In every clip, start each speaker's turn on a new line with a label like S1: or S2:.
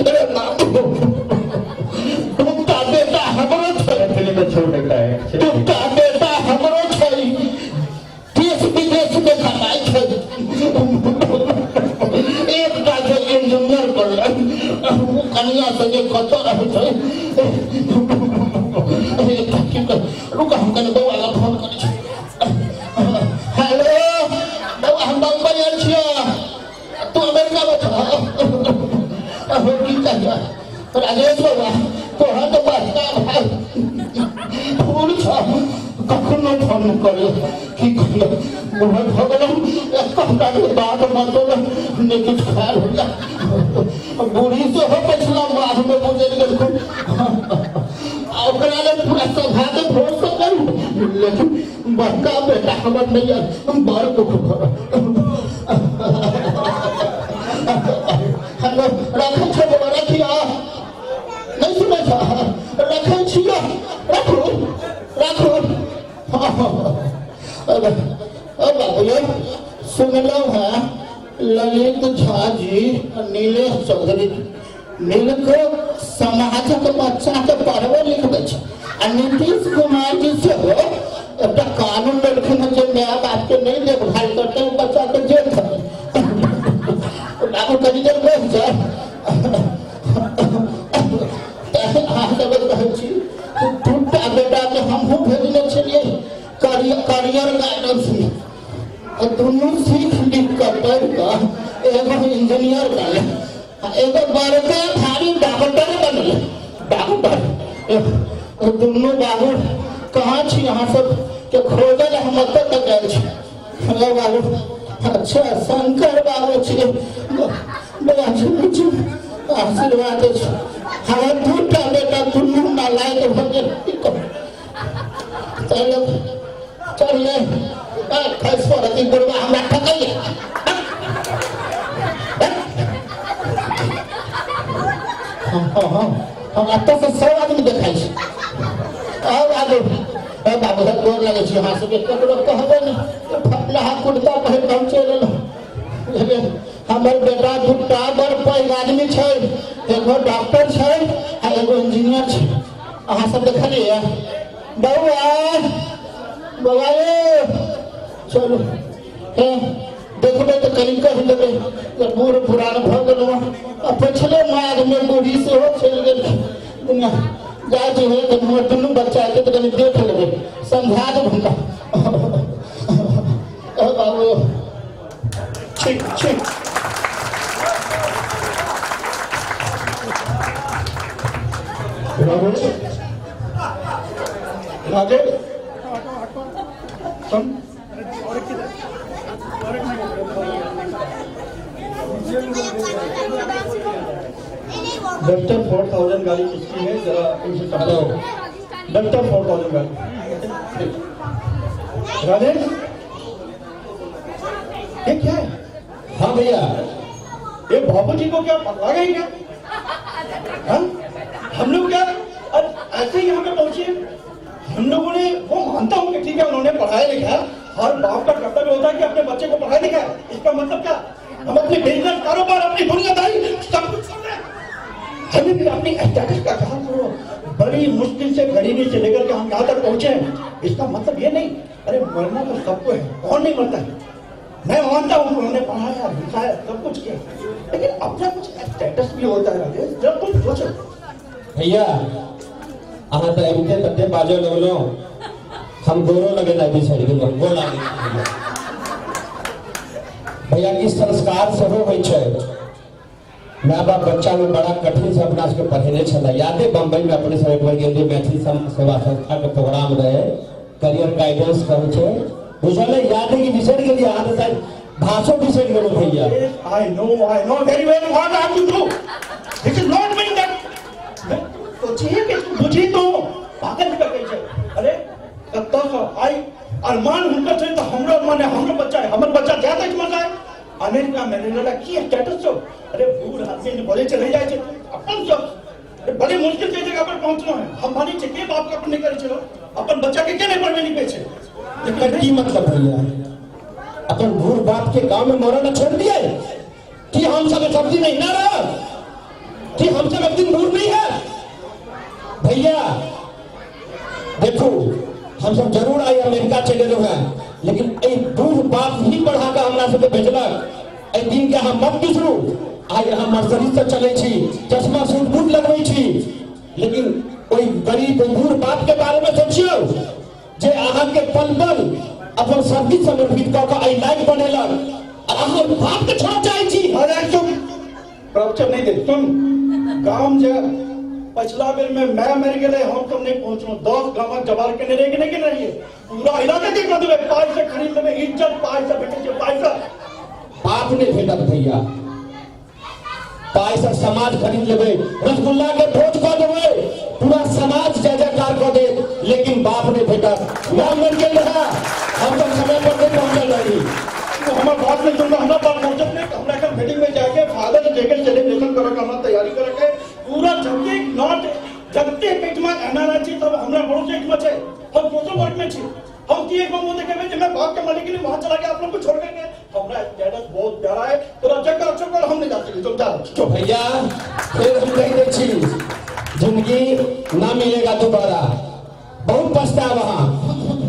S1: रे बाबू, दूटा बेटा हमरो छै।
S2: मैथिली में छोट एकटा है।
S1: दूटा बेटा हमरो छै, देश विदेश में कमाइ छै। एकटा जे इंजीनियर बनलै, ओ कनिया संगे कतऽ रहै छै? एकटा की कर, रुक, हम कनि बौआ लग फोन करै छी। हेलो बौआ, हम बम्बई आयल छियै, तू अमेरिका में छह। की कहिया राजेश बौआ, तोहर तऽ बड़का भाई फूल छह, कखनो फोन करे। की कहिया, बूढ़ भऽ गेलहुँ, एकटा के बात बतौल नहि किछु खायल होइया। बूढ़ी सेहो पछिला मासमे गुजरि गेलखुन, आ ओकरा लेल पूरा सभाके भोज सब करू, लेकिन बड़का बेटा हमर नहि यऽ, बड़ दुख भऽ। हेलो, रखै छै बौआ, रखिया, नहि सुनै छ? रखै छियै, राखू राखू। अरे बाबू यौ, सुनलहुँ हेँ ललित झा जी आ नीलेश चौधरी मिलके समाजक बच्चाके पढ़बै लिखबै छै, आ नीतीश कुमार जी सेहो एकटा कानून देलखिन हँ जे माय बापके नहि देखभाल करतै ओ बच्चाके जेल थपै। बाबू, कनि देर बैस जाउ। अहाँ सबके कहै छी, दूटा बेटाके हमहूँ भेजने छलियै करियर गाइडेंसमे, आ दुनू सीख लिख कऽ पढ़ि कऽ एगो इंजीनियर बनलै आ एगो बड़का भारी डॉक्टर बनलै, डॉक्टर। ओ दुनू बाबू कहाँ छी? अहाँ सब के खोजल हम ओतऽ तक गेल छी। हेलो बाबू, अच्छा शंकर बाबू छी। बड़ा छी, आशीर्वाद अछि। हमर दूटा बेटा दुनू नालायक भऽ गेल, की कहू। चल चल ले, खसि पड़त ई बुढ़वा, हमरा ठकैया। हाँ हाँ हाँ, हम एतऽ से सब आदमी देखाइ छै। आउ आगू। ए बाबू, हे गोर लगै छी अहाँ सबके। ककरो कहबै ने, फटलाहा कुर्ता पहिर कऽ हम चलि एलहुँ, बुझलियै? हमर बेटा दूटा बड़ पैघ आदमी छै, एगो डॉक्टर छै आ एगो इंजीनियर छै। अहाँ सब देखलियै? बौआ, बौआ यौ, चलू। हे देखबै तऽ कनि कहि देबै जे बूढ़ पुरान भऽ गेलहुँ आ पछिले माघमे बूढ़ी सेहो चलि गेल। दुनिया जाइ छी हे, कनि हमर दुनू बच्चा एतै तऽ कनि देख लेबै, समझा देब हुनका। ओ बाबू, ठीक ठीक।
S3: राजेश, राजेश, सुन। डॉक्टर 4000 गाड़ी किसकी है, जरा इनसे
S2: हेलो।
S3: डॉक्टर 4000 गाड़ी। राजेश, ये क्या है?
S2: हाँ भैया।
S3: ये बाबूजी को क्या पकड़ा गई क्या? हाँ? हम लोग क्या अरे ऐसे ही यहाँ पे पहुंचे? हम लोगों ने वो मानता हूँ कि ठीक है, उन्होंने पढ़ाया लिखा, हर बाप का कर्तव्य होता है कि अपने बच्चे को पढ़ाया लिखा है। इसका मतलब क्या हम अपने बिजनेस, कारोबार, अपनी दुनियादारी सब कुछ कर रहे हैं? हमें भी अपनी स्टेटस का ख्याल करो। बड़ी मुश्किल से गरीबी से लेकर के हम यहाँ तक पहुंचे हैं, इसका मतलब ये नहीं। अरे मरना तो सबको है, कौन नहीं मरता है? मैं मानता हूँ उन्होंने पढ़ाया लिखाया सब कुछ किया, लेकिन अपना कुछ स्टेटस भी होता है राजेश, जब तुम सोचो।
S2: भैया, अहाँ तऽ अबिते तते बाजऽ लगलहुँ, हम गोरो लगेनाइ बिसरि गेलहुँ। गोर लागै छी भैया। भैया, किछु संस्कार सेहो होइ छै। माय बाप बच्चा में बड़ा कठिन से अपना सबके पढ़ेने छलै। यादे बम्बई में अपने सब एक बेर गेल रहियै, मैथिली सेवा संस्था के प्रोग्राम रहे, करियर गाइडेंस कहै छै, बुझल है? याद है कि बिसरि गेलियै? अहाँ तऽ शायद भाषो बिसरि गेलहुँ भैया।
S3: I know very well what I have to do. This is not mean that सोचिए कि तू बुझी तो पागल जकाँ कहै छै। अरे कतऽसँ आइ अरमान हुनकर छै तऽ हमरो अरमान है, हमरो बच्चा है, हमर बच्चा जायत अछि मरनाइ अमेरिका में रहने वाला की स्टेटस छौ? अरे बूढ़ आदमी जे बोले छै रहि जाइ छै अपन सब। अरे बड़ी मुश्किल से जगह पर पहुंचलो है। हम मानै छियै के बाप के अपन नहि करै छै, अपन बच्चा के के नहि पढ़बै लिखबै छै?
S2: एकर की मतलब भैया? अपन बूढ़ बाप के गांव में मरल छोड़ दिए कि हम सब सब्जी नहीं ना रह? कि हम सब एक दिन दूर नहीं है भैया। देखू हम सब जरूर आई अमेरिका चलि गेलहुँ हेँ, लेकिन एहि बूढ़ बाप ही पढ़ा कऽ हमरा सबके भेजलक। एहि दिन के अहाँ मत बिसरू। आइ अहाँ मर्सडीज से चलै छी, चश्मा सूट बूट लगबै छी, लेकिन ओहि गरीब बूढ़ बाप के बारे में सोचियौ जे अहाँके पल पल अपन सब किछु समर्पित कऽ कऽ एहि लायक बनेलक, आ अहाँ ओहि बाप के छोड़ऽ चाहै छी।
S3: अरे चुप, प्रवचन नहीं दे। सुन, गाम जे पछला बेर में मैं मर गेलै, हम तो नहीं पहुंचलहुं। 10 गामक जवार के रहिए कि नहीं के रहिए, पूरा इलाका के कर देबै, पाइ से खरीद लेबै, इज्जत पाइ से भेटै छै, पाइ से।
S2: बाप नहीं भेटत भैया, पाइ से समाज खरीद लेबै, रसगुल्ला के भोज कऽ देबै, पूरा समाज जय जयकार कऽ देत, लेकिन बाप नहीं भेटत। मां मर गेल रहा, हम तो समय पर नहीं पहुंचल रही।
S3: तो हमार बात नहीं सुनना, हमरा बात पहुंचत नहीं। हमरा एखन मीटिंग में जाके फादर डे के सेलिब्रेशन करे के हमरा तैयारी करे के पूरा जतेक not जतेक एहिठमा एनआरआई छी सब हमरा भरोसे एहिठमा छै। हम सोशल वर्क में छी, हम की एक मुंह देखेबै जे मैं बाप के मालिक नहीं, वहां चला गया, आप लोग को छोड़ करके। हमरा स्टेटस बहुत प्यारा है, तोरा जगह अच्छा कर, हम नहीं जा सके, तुम जा।
S2: तो भैया फिर हम कह दै छी, जिंदगी ना मिलेगा दोबारा, बहुत पछताब अहाँ।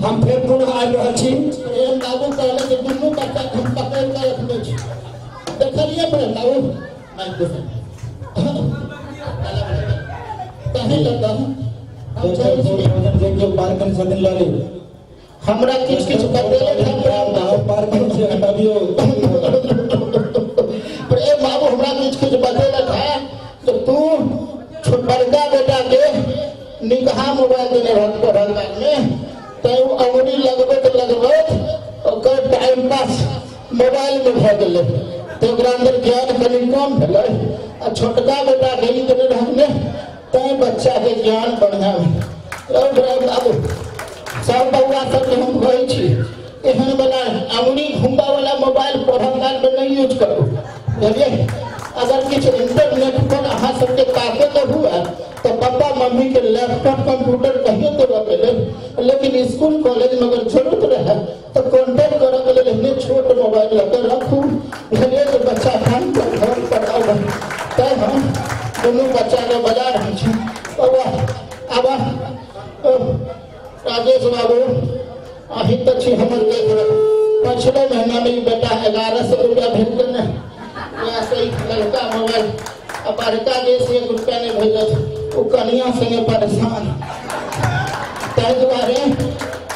S2: हम फिर पुनः आबि रहल छी।
S1: प्रेम बाबू कहले जे दुनू बच्चा के हम पकड़ि कऽ रखने छी, देखलियै प्रेम बाबू? माइक दे तही लऽ कऽ हम चलै छी।
S4: जे केओ पार करै छथिन लऽ ली।
S1: हमरा किछु किछु बतेलक हँ प्रेम बाबू।
S4: पार करै छै हटाबियौ।
S1: प्रेम बाबू हमरा किछु किछु बतेलक हँ तऽ तू बड़का बेटा के निकहा मोबाइल देने रहत पढ़ल में, तैं ओ अंगुरी लगबैत लगबैत ओकर टाइम पास मोबाइल में भऽ गेलै, तऽ ओकरा अन्दर ज्ञान कनि कम भेलै। आ छोटका बेटा के ई देने रहत ने, तैं बच्चा के ज्ञान बढ़िआँ भेलै। यौ प्रेम बाबू, सब बौआ सबके हम कहै छी, एहन वाला अंगुरी घुमबा वाला मोबाइल पढ़ल काल में नहीं यूज करू, बुझलियै? अगर किछु इंटरनेट पर अहाँ सबके ताके के हुए तो पापा मम्मी के लैपटॉप कंप्यूटर कहियो देबऽ के लेल, लेकिन स्कूल कॉलेज में अगर जरूरत रहे तो कॉन्टेक्ट करऽ के लेल एहने छोट मोबाइल लऽ के रखू, बुझलियै? जे बच्चा फोन पर घर पर आबै। तैं हम दुनू बच्चा के बजा रहल छी। बौआ आब राजेश बाबू, अहीं तऽ छी हमर देख। पछिलो महीना में ई बेटा 1100 रुपया भेज देने, वएह से ई लड़का मोबाइल, आ बड़का जे से 1 रुपया नहीं भेजत, ओ कनिया संगे परेशान। ताहि दुआरे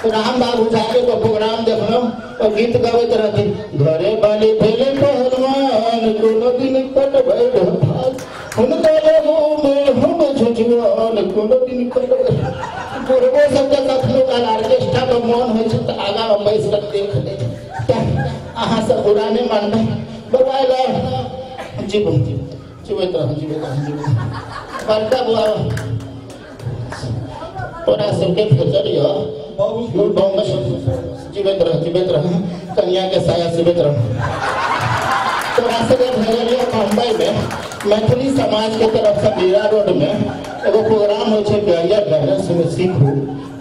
S1: राम बाबू झा के एगो प्रोग्राम देखलहुँ, ओ गीत गबैत रहथिन, घरे वाली भेले पहलवान कोनो दिन कटबै भाग, हुनका लोगों में हम झुझुआन कोनो दिन कटबै। बुढ़बो सबके कखनो काल ऑर्केस्ट्रा में मन होइ छै तऽ आगाँ मे बैस कऽ देख लै छै। तैं अहाँ सब बुरा नहि मानबै। बौआ लऽ जीबू, जीबैत रहू, जीबैत रहू, जीबैत रहू। बड़का बौआ तोरा सबके भेजल यऽ बम्बई, जीबैत रह, जीबैत रह, कनिया के साया सीबैत रह। तोरा सबके भेजल यऽ बम्बई में मैथिली समाज के तरफ से मीरा रोड में एगो प्रोग्राम होइ छै करियर गाइडेंस में, सीखू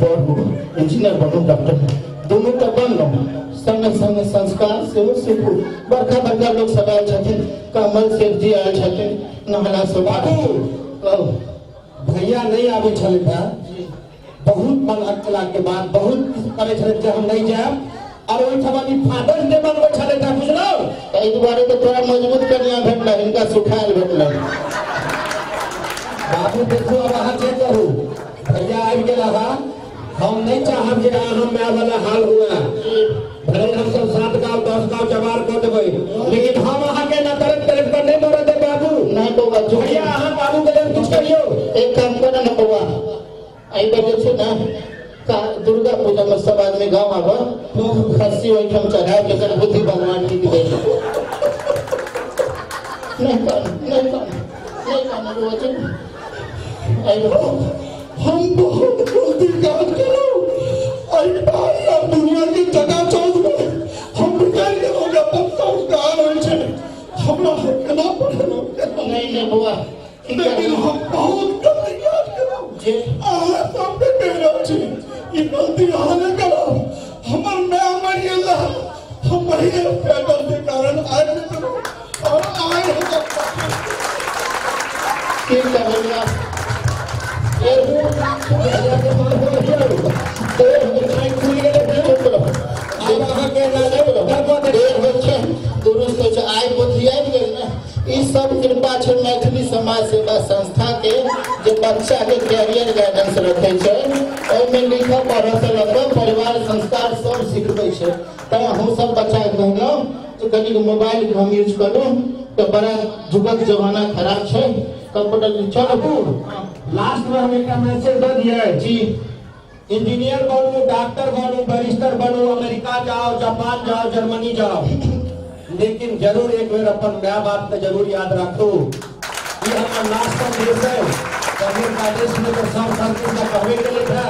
S1: पढ़ू इंजीनियर बनू डॉक्टर बनू, दुनू तऽ बनलहुँ, संगे संगे संस्कार सेहो सीखू। बड़का बड़का लोक सब आयल छथिन, कमल सेठ जी आयल छथिन, नहला सोभा। कहू
S2: भैया नहीं आबै छलथि हेँ, बहुत मना केला के बाद बहुत किछु करै छलथि जे हम नहीं जायब, और ओहिठाम ई फादर्स डे मनबै छलथि हेँ, बुझलहुँ?
S1: एहि दुआरे तऽ तोरा मजबूत कनिया भेटलै, हिनका सुखायल भेटलै।
S2: बाबू देखू अब अहाँ जे करू, भैया आबि गेला हँ, हम नहीं चाहब जे अहाँ my वाला हाल हुए, भले हम सब 7 गाँव 10 गाँव जवार कऽ देबै, लेकिन हम अहाँके ना तरफ तरफ कऽ नहीं मरऽ देब बाबू।
S1: नहीं बौआ, जो
S2: भैया अहाँ बाबू के लेल किछु करियौ।
S1: एक काम कर ना बौआ, एहि बेर जे छै ने दुर्गा पूजा में सब आदमी गाँव आबऽ, खस्सी ओहिठाम चढ़ाए के बुद्धि भगवान की दे। नहीं कर, नहीं कर, नहीं कर, बौआ जी। एहि बेर
S3: हम बहुत गलती काज केलहुँ, एहि भाई आब दुनिया के चकाचौंध में हम बिगड़ि गेलहुँ, अपन संस्कार होइ छै हमरा केना पढ़ेलहुँ।
S1: नहीं नहीं बौआ, की
S3: लेकिन
S1: करबै?
S3: हम बहुत गलती काज केलहुँ।
S1: जे
S3: अहाँ सबके कहि रहल छी ई गलती अहाँ नहि करब। हमर माय मरि गेल रहै, हम एहि स्टेटस के कारण आबि गेलहुँ और आइ हम
S2: के लाले
S1: देर होइ छै, दुरुस्त होइ छै। आइ बुद्धि आबि गेल ने। ई सब कृपा छै मैथिली समाज सेवा संस्था के, जे बच्चा के कैरियर गाइडेंस रखै छै। ओहिमे लिखऽ पढ़ऽ से लऽ कऽ परिवार संस्कार सब सिखबै छै। तैं हम सब बच्चा के कहलहुँ जे कनिक मोबाइल कम यूज करू, तऽ बड़ा जुगक जमाना खराब छै। कंप्यूटर चलू।
S2: लास्ट में हम एकटा मैसेज दऽ दियै।
S1: जी।
S2: इंजीनियर बनू, डॉक्टर बनू, बैरिस्टर बनू, अमेरिका जाओ, जापान जाओ, जर्मनी जाओ, लेकिन जरूर एक बेर अपन my बाप के जरूर याद राखू। ई हमर लास्ट संदेश है। करियर गाइडेंस में तो सब सर्विस का कहबे के लिए था।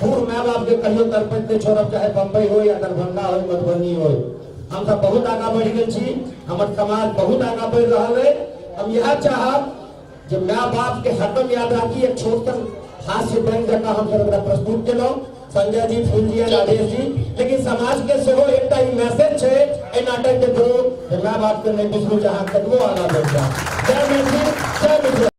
S2: बूढ़ my बाप के कहियो तड़पैत नहीं छोड़ब, चाहे बम्बई हो या दरभंगा हो, मधुबनी हो। हम सब बहुत आगा बढ़ि गेल छी, हमर समाज बहुत आगा बढ़ि रहल है। हम यह चाहब जे my बाप के हरदम याद राखी। एक छोट सन हास्य व्यंग जकाँ हम सब एकरा प्रस्तुत केलहुँ, संजय जी, फूल जी, राजेश जी, लेकिन समाज के सेहो एकटा ई मैसेज छै एहि नाटक के थ्रू जे my बाप के नहीं बिसरू, जहाँ कतबो आगा बढ़ि जाओ। जय मैथिली, जय मिथिला।